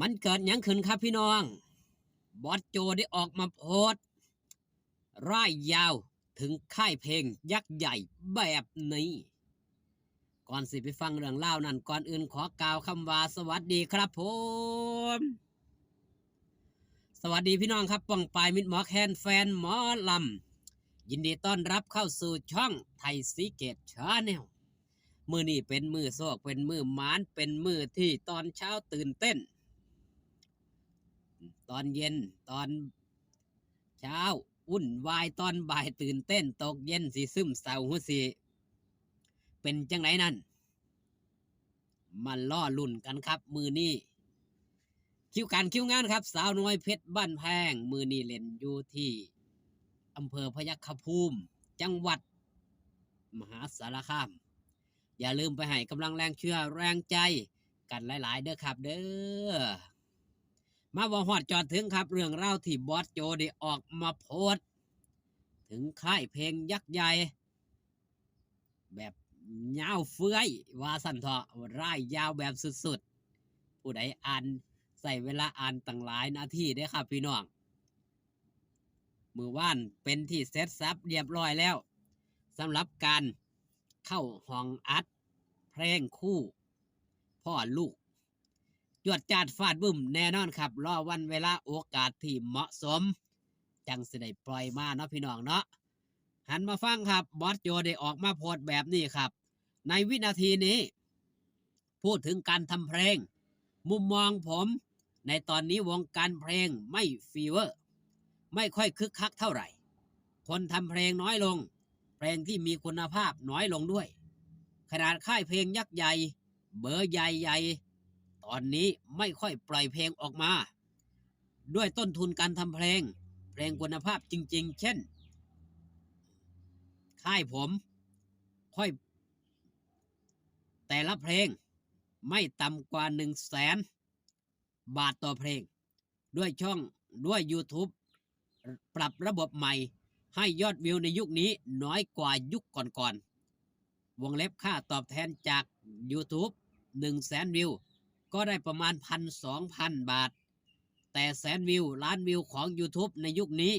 ມັນເກີດຫຍັງຂຶ້ນຄັບພີ່ນ້ອງ? ບອສໂຈໄດ້ອອກມາໂພສ ລາຍຍາວເຖິງຄ້າຍເພງຍັກໃຫຍ່ແບບນີ້. ກ່ອນຊິໄປຟັງເລື່ອງລາວນັ້ນ, ກ່ອນອື່ນຂໍກ່າວຄຳວ່າສະຫວັດດີຄັບຜົມ. ສະຫວັດດີພີ່ນ້ອງຄັບ, ປ້ອງປາຍມິດໝໍແຄນແຟນໝໍລຳ, ຍິນດີຕ້ອນຮັບເຂົ້າສູ່ຊ່ອງໄທສີເກດ Channel. ມື້ນີ້ເປັນມື້ໂຊກ ເປັນມື້ໝານ ເປັນມື້ທີ່ຕອນເຊົ້າຕື່ນເຕັ້ນ, ຕອນເຢັນ ຕອນເຊົ້າວຸ່ນວາຍ, ຕອນບ່າຍຕື່ນເຕັ້ນ, ຕົກເຢັນຊິຊຶມເສົ້າ ຫຼືຊິເປັນຈັ່ງໃດນັ້ນ ມາລໍລຸ້ນກັນຄັບ. ມື້ນີ້ຄິວການຄິວງານຄັບ, ສາວນ້ອຍເພັດບ້ານແພງ ມື້ນີ້ເລ່ນຢູ່ທີ່ອຳເພີພະຍັກຂະພູມ ຈັງຫວັດມະຫາສາລະຄາມ. ຢ່າລືມໄປໃຫ້ກຳລັງແຮງເຊື່ອແຮງໃຈກັນຫຼາຍໆເດີຄັບເດີ. ມາເວົ້າຮອດຈອດເຖິງຄັບ, ເລື່ອງລາວທີ່ບອສໂຈໄດ້ອອກມາໂພສເຖິງຄ້າຍເພງຍັກໃຫຍ່ ແບບຍາວເຟືອຍວ່າຊັ້ນເຖາະ, ລາຍຍາວແບບສຸດໆ. ຜູ້ໃດອ່ານ ໃຊ້ເວລາອ່ານຕັ້ງຫຼາຍນາທີເດ້ຄັບພີ່ນ້ອງ. ມື້ວານເປັນທີ່ເສັດສັບລຽບຮ້ອຍແລ້ວ ສຳລັບການເຂົ້າຫ້ອງອັດເພງຄູ່ພໍ່ລູກ. ຈວດຈາດຟາດບຶ້ມແນ່ນອນຄັບ, ລໍວັນເວລາໂອກາດທີ່ເໝາະສົມ ຈັ່ງຊິໄດ້ປ່ອຍມາເນາະພີ່ນ້ອງເນາະ. ຫັນມາຟັງຄັບ, ບອສໂຈໄດ້ອອກມາໂພສແບບນີ້ຄັບ. ໃນວິນາທີນີ້ ພູດເຖິງການທຳເພງ, ມຸມມອງຜົມໃນຕອນນີ້ວົງການເພງໄມ່ຟີເວີ, ໄມ່ຄ່ອຍຄຶກຄັກເທົ່າໃດ. ຄົນທຳເພງນ້ອຍລົງ, ເພງທີ່ມີຄຸນນະພາບນ້ອຍລົງດ້ວຍ. ຂະໜາດຄ້າຍເພງຍັກໃຫຍ່ ເບີໃຫຍ່ໆ ຕອນນີ້ໄມ່ຄ່ອຍປ່ອຍເພງອອກມາ ດ້ວຍຕົ້ນທຶນການທຳເພງ, ເພງຄຸນນະພາບຈິງໆ ເຊັ່ນ ຄ້າຍຜົມ ຄ່ອຍ ແຕ່ລະເພງໄມ່ຕ່ຳກວ່າໜຶ່ງແສນບາດຕໍ່ເພງ. ດ້ວຍຊ່ອງ ດ້ວຍ YouTube ປັບລະບົບໃໝ່ ໃຫ້ຍອດວິວໃນຍຸກນີ້ນ້ອຍກວ່າຍຸກກ່ອນໆ ວົງເລັບ ຄ່າຕອບແທນຈາກ YouTube ໜຶ່ງແສນວິວ ກໍໄດ້ປະມານພັນສອງພັນບາດ, ແຕ່ແສນວິວ ລ້ານວິວຂອງ YouTube ໃນຍຸກນີ້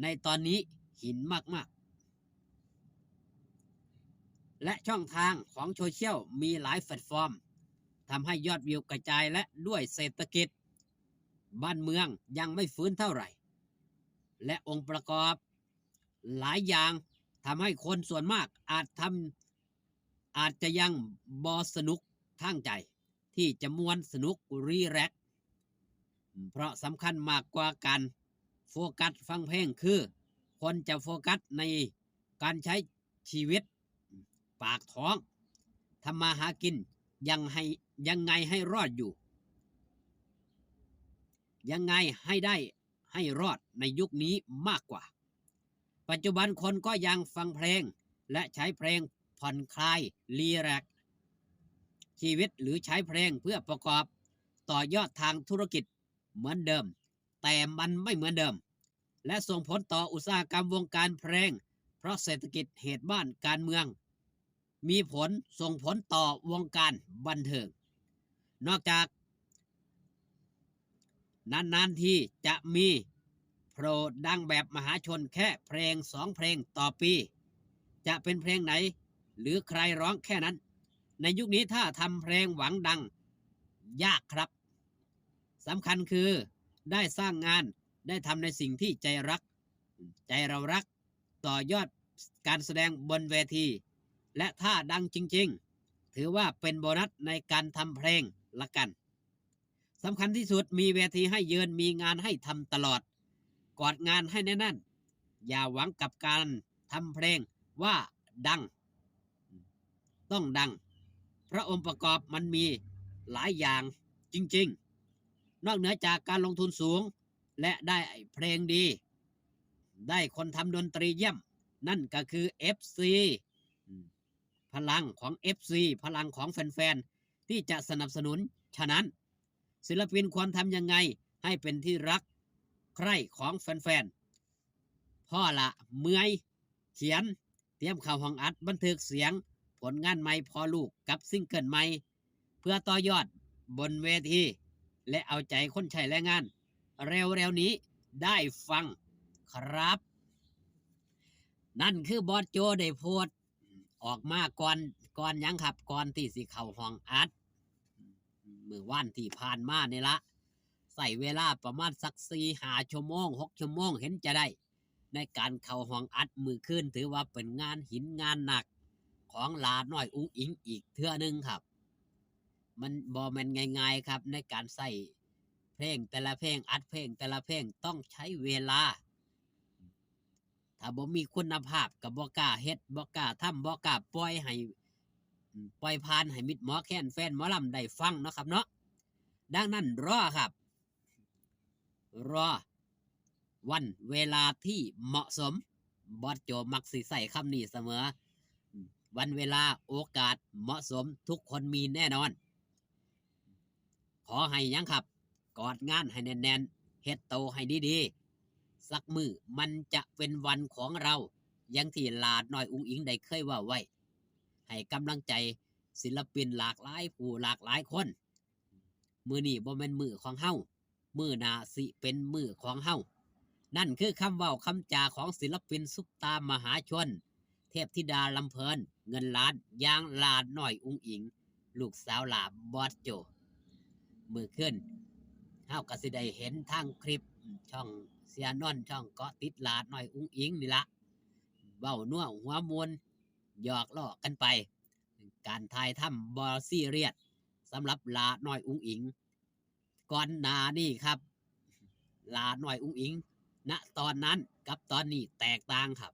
ໃນຕອນນີ້ຫີນມາກໆ ແລະ ຊ່ອງທາງຂອງໂຊຊຽວມີຫຼາຍແພລດຟອມ ທຳໃຫ້ຍອດວິວກະຈາຍ ແລະ ດ້ວຍເສດຖະກິດ ບ້ານເມືອງຍັງໄມ່ຟື້ນເທົ່າໃດ ແລະ ອົງປະກອບຫຼາຍຢ່າງ ທຳໃຫ້ຄົນສ່ວນມາກອາດທຳ ອາດຈະຍັງບໍ່ສະໜຸກທາງໃຈ ທີ່ຈະມ່ວນສະໜຸກຣີແລັກ ເພາະສຳຄັນມາກກວ່າການໂຟກັສຟັງເພງ ຄືຄົນຈະໂຟກັສໃນການໃຊ້ ຊີວິດ ປາກທ້ອງ ທຳມາຫາກິນ ຍັງໃຫ້ ຍັງໄງໃຫ້ລອດຢູ່ ຍັງໄງໃຫ້ໄດ້ໃຫ້ລອດໃນຍຸກນີ້ມາກກວ່າ. ປັດຈຸບັນຄົນກໍຍັງຟັງເພງ ແລະ ໃຊ້ເພງຜ່ອນຄາຍຣີແລັກຊີວິດ ຫຼື ໃຊ້ເພງເພື່ອປະກອບຕໍ່ຍອດທາງທຸລະກິດເໝືອນເດີມ, ແຕ່ມັນໄມ່ເໝືອນເດີມ ແລະ ສົ່ງຜົນຕໍ່ອຸດສາຫະກຳວົງການເພງ ເພາະເສດຖະກິດ ເຫດບ້ານການເມືອງ ມີຜົນ ສົ່ງຜົນຕໍ່ວົງການບັນເທີງ. ນອກຈາກ ນານໆ ທີ່ຈະມີໂປຣດັງແບບມະຫາຊົນແຄ່ເພງສອງເພງຕໍ່ປີ ຈະເປັນເພງໃດ ຫຼື ໃຄຮ້ອງແຄ່ນັ້ນ. ໃນຍຸກນີ້ຖ້າທຳເພງຫວັງດັງ ຍາກຄັບ. ສຳຄັນຄືໄດ້ສ້າງງານ, ໄດ້ທຳໃນສິ່ງທີ່ໃຈລັກ, ໃຈເຮົາລັກ, ຕໍ່ຍອດການສະແດງບົນເວທີ ແລະ ຖ້າດັງຈິງໆ ຖືວ່າເປັນໂບນັດໃນການທຳເພງລະກັນ. ສຳຄັນທີ່ສຸດ, ມີເວທີໃຫ້ຢືນ, ມີງານໃຫ້ທຳຕະຫຼອດ, ກອດງານໃຫ້ແໜ້ນໜັ້ນ. ຢ່າຫວັງກັບການທຳເພງວ່າດັງ, ຕ້ອງດັງ, ເພາະອົງປະກອບມັນມີຫຼາຍຢ່າງຈິງໆ. ນອກເໜືອຈາກການລົງທຶນສູງ ແລະ ໄດ້ເພງດີ, ໄດ້ຄົນທຳດົນຕີຢ້ຽມ, ນັ້ນກໍຄືເອັຟຊີ, ພະລັງຂອງເອັຟຊີ, ພະລັງຂອງແຟນໆ ທີ່ຈະສະໜັບສະໜູນ. ສະນັ້ນ, ສິນລະປິນຄວນທຳຍັງໄງໃຫ້ເປັນທີ່ຮັກໃຄຮ່ຂອງແຟນໆ? ພໍລະ, ເມື່ອຍ, ຂຽນ, ຕຽມເຂົ້າຫ້ອງອັດ, ບັນທຶກສຽງຜົນງານໃໝ່ພໍ່ລູກກັບຊິງເກີນໃໝ່ ເພື່ອຕໍ່ຍອດບົນເວທີ. ແລະ ເອົາໃຈຄົນໃຊ້ແຮງງານ ເລັວໆນີ້ໄດ້ຟັງຄັບ. ນັ້ນຄືບອສໂຈໄດ້ໂພສອອກມາກ່ອນ ກ່ອນຫຍັງຄັບ ກ່ອນທີ່ຊິເຂົ້າຫ້ອງອັດ ມື້ວານທີ່ຜ່ານມານີ້ລະ ໃຊ້ເວລາປະມານສັກສີ່ຫ້າຊົ່ວໂມງ ຫົກຊົ່ວໂມງເຫັນຈະໄດ້ ໃນການເຂົ້າຫ້ອງອັດມື້ຄືນ ຖືວ່າເປັນງານຫີນງານໜັກຂອງຫຼ້ານ້ອຍອຸ້ງອິງອີກເທື່ອໜຶ່ງຄັບ. ມັນບໍ່ແມ່ນງ່າຍໆຄັບ ໃນການໃຊ້ເພງແຕ່ລະເພງ ອັດເພງແຕ່ລະເພງ ຕ້ອງໃຊ້ເວລາ. ຖ້າບໍ່ມີຄຸນນະພາບກໍບໍ່ກ້າເຮັດ ບໍ່ກ້າທຳ ບໍ່ກ້າປ່ອຍໃຫ້ ອາ ປ່ອຍຜ່ານໃຫ້ມິດໝໍແຄນແຟນໝໍລຳໄດ້ຟັງເນາະຄັບເນາະ. ດັ່ງນັ້ນລໍຄັບ ລໍວັນເວລາທີ່ເໝາະສົມ ບອສໂຈມັກຊິໃຊ້ຄຳນີ້ສະເໝີ ວັນເວລາໂອກາດເໝາະສົມ ທຸກຄົນມີແນ່ນອນ. ຂໍໃຫ້ຫຍັງຄັບ ກອດງານໃຫ້ແໜ້ນໆ ເຮັດໂຕໃຫ້ດີໆ ສັກມື້ມັນຈະເປັນວັນຂອງເຮົາ ຢ່າງທີ່ຫຼ້ານ້ອຍອຸ້ງອິງໄດ້ເຄີຍເວົ້າໄວ້ ໃຫ້ກຳລັງໃຈສິນລະປິນຫຼາກຫຼາຍຜູ້ຫຼາກຫຼາຍຄົນ. ມື້ນີ້ບໍ່ແມ່ນມື້ຂອງເຮົາ ມື້ໜ້າຊິເປັນມື້ຂອງເຮົາ. ນັ້ນຄືຄຳເວົ້າຄຳຈາຂອງສິນລະປິນຊຸບຕາມະຫາຊົນ ເທບທິດາລຳເພີນເງິນລ້ານ ຢ່າງຫຼ້ານ້ອຍອຸ້ງອິງ ລູກສາວຫຼ້າບອສໂຈ. ມື້ຄືນເຮົາກໍຊິໄດ້ເຫັນທາງຄລິບ ຊ່ອງເສຍນົນ ຊ່ອງເກາະຕິດຫຼ້ານ້ອຍອຸ້ງອິງນີ້ລະ ເວົ້ານົວຫົວມ່ວນ ຫຍອກລໍ້ກັນໄປ. ການຖ່າຍທຳບໍ່ຊີຣຽສສຳລັບຫຼ້ານ້ອຍອຸ້ງອິງ. ກ່ອນໜ້ານີ້ຄັບ ຫຼ້ານ້ອຍອຸ້ງອິງ ນະຕອນນັ້ນກັບຕອນນີ້ແຕກຕ່າງຄັບ.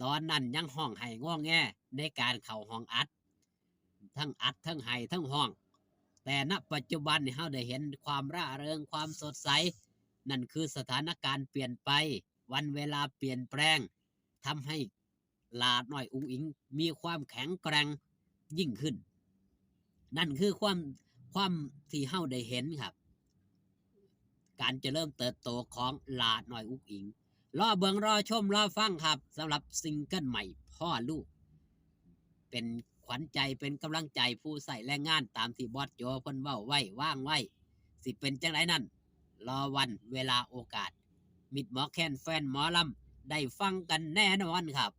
ຕອນນັ້ນຍັງຮ້ອງໄຫ້ງອແງໃນການເຂົ້າຫ້ອງອັດ ທັງອັດ ທັງໄຫ້ ທັງຮ້ອງ. ແຕ່ນະປັດຈຸບັນນີ້ເຮົາໄດ້ເຫັນຄວາມຮ່າເຣິງ ຄວາມສົດໃສ. ນັ້ນຄືສະຖານະການປ່ຽນໄປ ວັນເວລາປ່ຽນແປງ ທຳໃຫ້ຫຼ້ານ້ອຍອຸ້ງອິງມີຄວາມແຂງແກຮ່ງຍິ່ງຂຶ້ນ. ນັ້ນຄືຄວາມ ຄວາມທີ່ເຮົາໄດ້ເຫັນຄັບ ການຈະເລີນເຕີບໂຕຂອງຫຼ້ານ້ອຍອຸ້ງອິງ. ລໍເບິ່ງ ລໍຊົມ ລໍຟັງຄັບ ສຳລັບຊິງເກີນໃໝ່ພໍ່ລູກ ເປັນຂວັນໃຈ ເປັນກຳລັງໃຈຜູ້ໃຊ້ແຮງງານ ຕາມທີ່ບອສໂຈເພິ່ນເວົ້າໄວ້ ວາງໄວ້. ຊິເປັນຈັ່ງໃດນັ້ນ ລໍວັນເວລາໂອກາດ ມິດໝໍແຄນແຟນໝໍລຳໄດ້ຟັງກັນແນ່ນອນຄັບ.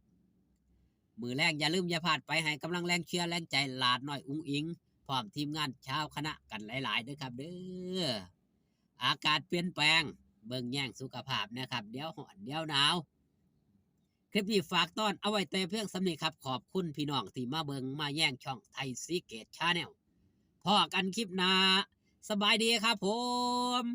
ມື້ແລງຢ່າລືມຢ່າພາດໄປໃຫ້ກຳລັງແຮງເຊຍແຮງໃຈຫຼ້ານ້ອຍອຸ້ງອິງ ພ້ອມທີມງານຊາວຄະນະກັນຫຼາຍໆເດີຄັບເດີ. ອາກາດປ່ຽນແປງ ເບິ່ງແຍງສຸຂະພາບແນ່ຄັບ ດຽວຮ້ອນດຽວໜາວ. ຄລິບນີ້ຝາກຕ້ອນເອົາໄວ້ແຕ່ພຽງສ່ຳນີ້ຄັບ. ຂອບຄຸນພີ່ນ້ອງທີ່ມາເບິ່ງມາແຍງຊ່ອງໄທສີເກດ Channel. ພໍ້ກັນຄລິບໜ້າ. ສະບາຍດີຄັບຜົມ.